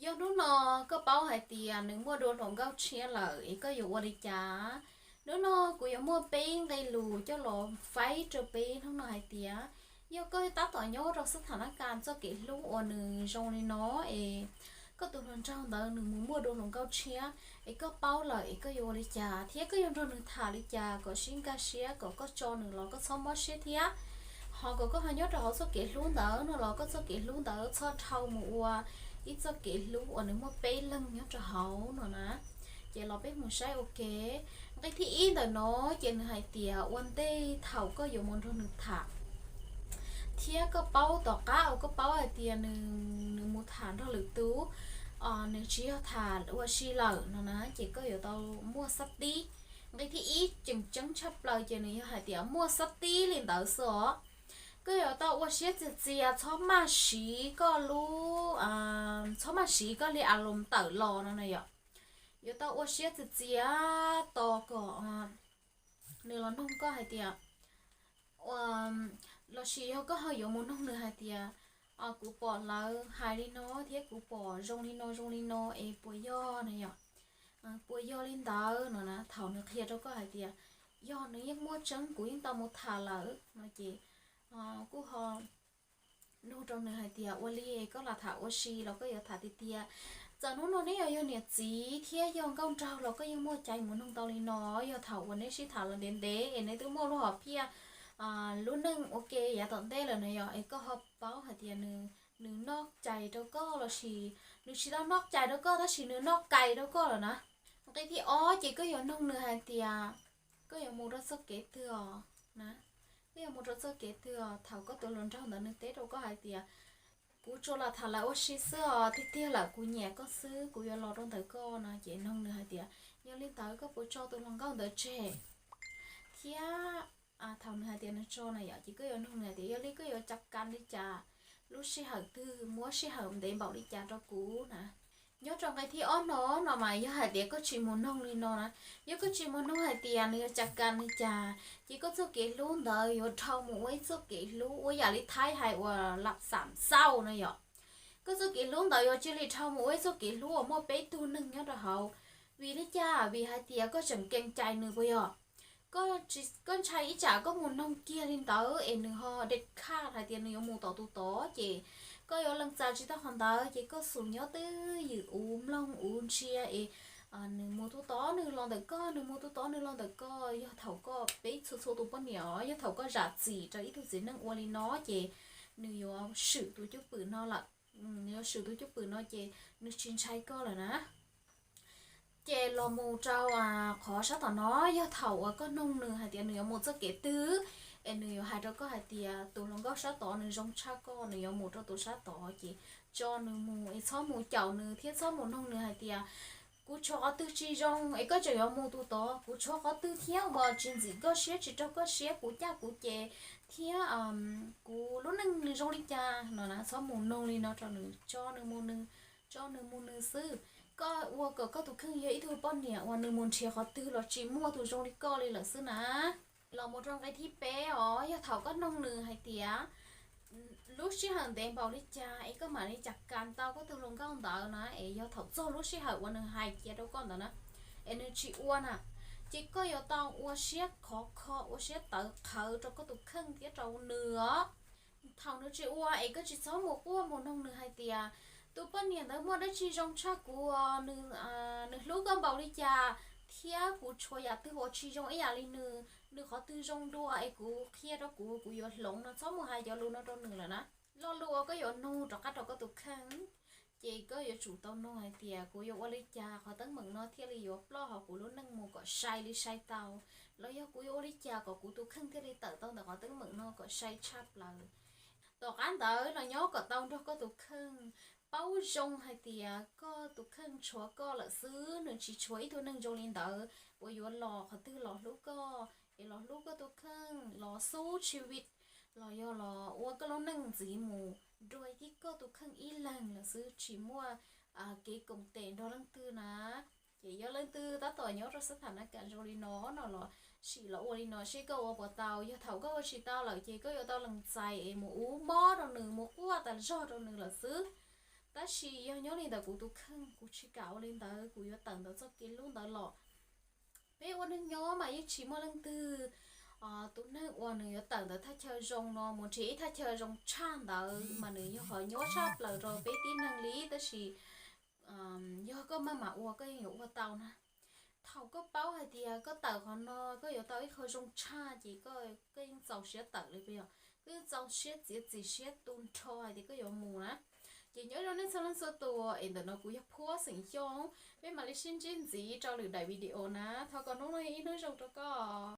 Yog hnub no koj paub hais tias nws muaj dua hluas nkauj tshiab lawm es koj yuav ua li cas? Hnub no kuv yuav muaj peb nqe lus coj los faib rau peb hnub no hais tias, yog koj tab tom nyob rau xab thas nab kas txoj kev hlub uas nws zoo li no es koj tus hluas nraug ntawd nws mus muaj dua hluas nkauj tshiab es koj paub lawm es koj yuav ua li cas, thiab koj yuav nrog nws tham li cas kom sib nkag siab, kom koj tso nws los koj txhob mob siab thiab, ho kom koj ho nyob rau hauv txoj kev hlub ntawd no los koj txoj kev hlub ntawd txhob dhau mus ua ib txoj kev hlub uas nws muaj peb leeg nyob rau hauv no na. Ces los peb mus saib ua ke. Nqe thib ib ntawm no ces nws hais tias ua ntej thaum koj yuav mus nrog nws tham, thiab koj paub tom qab uas koj paub hais tias nws, nws mus tham nrog lwm tus, nws tsis yog tham ua si lawm no na, ces koj yuav tau muaj xab tib. Nqe thib ib tseem ceeb tshaj plaws ces nws yog hais tias muaj xab tib li ntawd xwb os. Koj yuav tau ua siab txias txias, txhob maj siv koj lub, txhob maj siv koj li a loos tawm los no na yom. Yuav tau ua siab txias txias tos kom nws los noog koj hais tias, lossis yog koj ho yuav mus noog nws hais tias, kuv pom lawv hais li no thiab kuv pom zoo li no zoo li no es puas yog na yom? Puas yog li ntawd no na? Thaum nws qhia rau koj hais tias yog nws yeej muaj tseeb, kuv yeej tau mus tham lawm no ces kuj ho nug rau nws hais tias ua li koj los tham ua si los koj yuav tham tiag tiag? Txawm hnub no neb yuav yog niam txiv thiab yog nkauj nraug los koj yeej muaj cai mus noog tau li no. Yog thaum uas neb sib tham los ntev ntev es neb twb muaj lub hom phiaj lub neej ua ke yav tom ntej lawm na yom, es koj ho paub hais tias nws, nws noj cai rau koj lossis nws tsis tau noj cai rau koj tab sis nws noj cai rau koj lawm na. Nqe thib ob ces koj yuav noog nws hais tias koj yuav mus rau txoj kev twg os na? Koj yuav mus rau txoj kev twg os? Thaum koj tus hluas nraug ntawd nws teb rau koj hais tias kuv tsuas los tham lawv ua si xwb os, tiag tiag lawm kuv nyiam koj xwb, kuv yuav los rau ntawm koj no ces noog nws hais tias yog li ntawd koj puas tso tus hluas nkauj ntawd tseg? Thiab thaum nws hais tias nws tso na yom, ces koj yuav noog nws hais tias yog li koj yuav cam kas li cas, lub sij hawm twg, muab sij hawm ntev npaum li cas rau kuv na. Nyob rau nqe thib ob no, no mas yog hais tias koj tsis mus noog li no na, yog koj tsis mus noog hais tias nws yuav cam kas li cas ces koj txoj kev hlub ntawd yuav dhau mus ua ib txoj kev hlub ua yam li Thaib hais uas lam xam xauj no yom. Koj txoj kev hlub ntawd yuav cia li dhau mus ua ib txoj kev hlub uas muaj peb tug neeg nyob rau hauv. Vim li cas? Vim hais tias koj tseem kees cai nws puas yog? Koj ntshai ib tsam koj mus noog kiag li ntawd es nws ho dej khaj hais tias nws yuav mus tom tus tod ces koj yuav lees txais tsis tau qhov ntawd ces koj xum nyob twj ywm uv mloog uv ntsia es nws mus tus tod nws los ntawm koj, nws mus tus tod nws los ntawm koj. Yog thaum koj, peb txhua txhua tus poj niam os, yog thaum koj zam txim rau ib tug txiv neej ua li no ces nws yuav swm tus cwj pwm no lawm. Nws yuav swm tus cwj pwm no ces nws tsis ntshai koj lawm na. Ces los mus rau qhov sab tom no, yog thaum uas koj noog nws hais tias nws yuav mus txoj kev twg, es nws yuav hais rau koj hais tias tus hluas nkauj sab tod nws zoo tshaj koj, nws yuav mus rau tus sab tod, ces tso nws mus es txhob mus caum nws thiab txhob mus noog nws hais tias kuv tshuav qhov twg tsis zoo es koj tseem yuav mus tus tod, kuv tshuav qhov twg thiab uas tsis ntxim koj siab tsis raug koj siab, kuv caj kuv ces thiab kuv lub neej nws zoo li cas no na. Txhob mus noog li no rau nws, tso nws mus nws, tso nws mus nws xwb. Koj ua kom koj tus kheej yog ib tug poj niam uas nws mus nrhiav qhov twg los tsis muaj tus zoo li koj li lawm xwb na. Los mus rau nqe thib peb os, yog thaum koj noog nws hais tias lub sij hawm ntev npaum li cas es koj mam li cam kas tau koj tus hluas nkauj ntawd na, es yog thaum txog lub sij hawm uas nws hais cia rau koj ntawd na, es nws tsis ua na, ces koj yuav tau ua siab khov kho ua siab tawv qhawv rau koj tus kheej thiab rau nws os. Thaum nws tsis ua es koj tsis txhob mus quaj mus noog nws hais tias tus poj niam ntawd muaj dab tsi zoo tshaj kuv, nws hlub koj npaum li cas, thiab kuv tshuav yam twg uas tsis zoo ib yam li nws, nws qhov twg zoo dua es kuv qhia rau kuv, kuv yuav hloov no. Txhob mus hais cov lus no rau nws lawm na. Lo lus uas koj yuav nug rov qab rau koj tus kheej, ces koj yuav tsum tau nug hais tias kuv yuav ua li cas qhov teeb meem no thiaj li yuav ploj hauv kuv lub neej mus kom sai li sai tau, los yog kuv yuav ua li cas kom kuv tus kheej thiaj li tawm tau ntawm qhov teeb meem no kom sai tshaj plaws. Tom qab ntawd los nyob kom tau nrog koj tus kheej paub zoo hais tias koj tus kheej tshuav koj lawm xwb, nws tsis tshuav ib tug neeg zoo li ntawd uas yuav los qhov twg los hlub koj, es los hlub koj tus kheej, los xub tshis vij, los yog los ua koj lub neej ntxiv mus dua kiag koj tus kheej ib leeg lawm xwb, tsis muaj kev koom tes nrog leej twg na. Ces yog leej twg tab tom nyob rau xab thas nas kas zoo li no no los sim los ua li no seb koj ua puas tau. Yog thaum koj ua tsis tau lawm ces koj yuav tau lees txais es mus ua mob rau nws, mus quaj tas zog rau nws lawm xwb. Tab sis yog nyob li ntawm kuv tus kheej, kuv tsis kam ua li ntawd, kuv yuav tawm ntawm txoj kev hlub ntawd los. Peb ua neeg nyob mas yeej tsis muaj leej twg tus neeg uas nws yuav tawm ntawm thaj chaw zoo no mus nrhiav ib thaj chaw zoo tshaj ntawd mas nws yog qhov nyuaj tshaj plaws rau peb tib neeg li. Tab sis yog koj maj mam ua koj yeej yuav ua tau na. Thaum koj paub hais tias koj tawm qhov no koj yuav tau ib qho zoo tshaj ces koj yeej txaus siab tawm li puas yog? Koj yeej txaus siab txiav txim siab tu nrho hais tias koj yuav mus na. Ces nyob zoo nej txhua leej txhua tus es ntawm no kuv yog Phuab xeem Xyooj, peb mam li sib ntsib ntxiv rau lwm daim video na. Thov kom hnub no yog ib hnub zoo rau koj.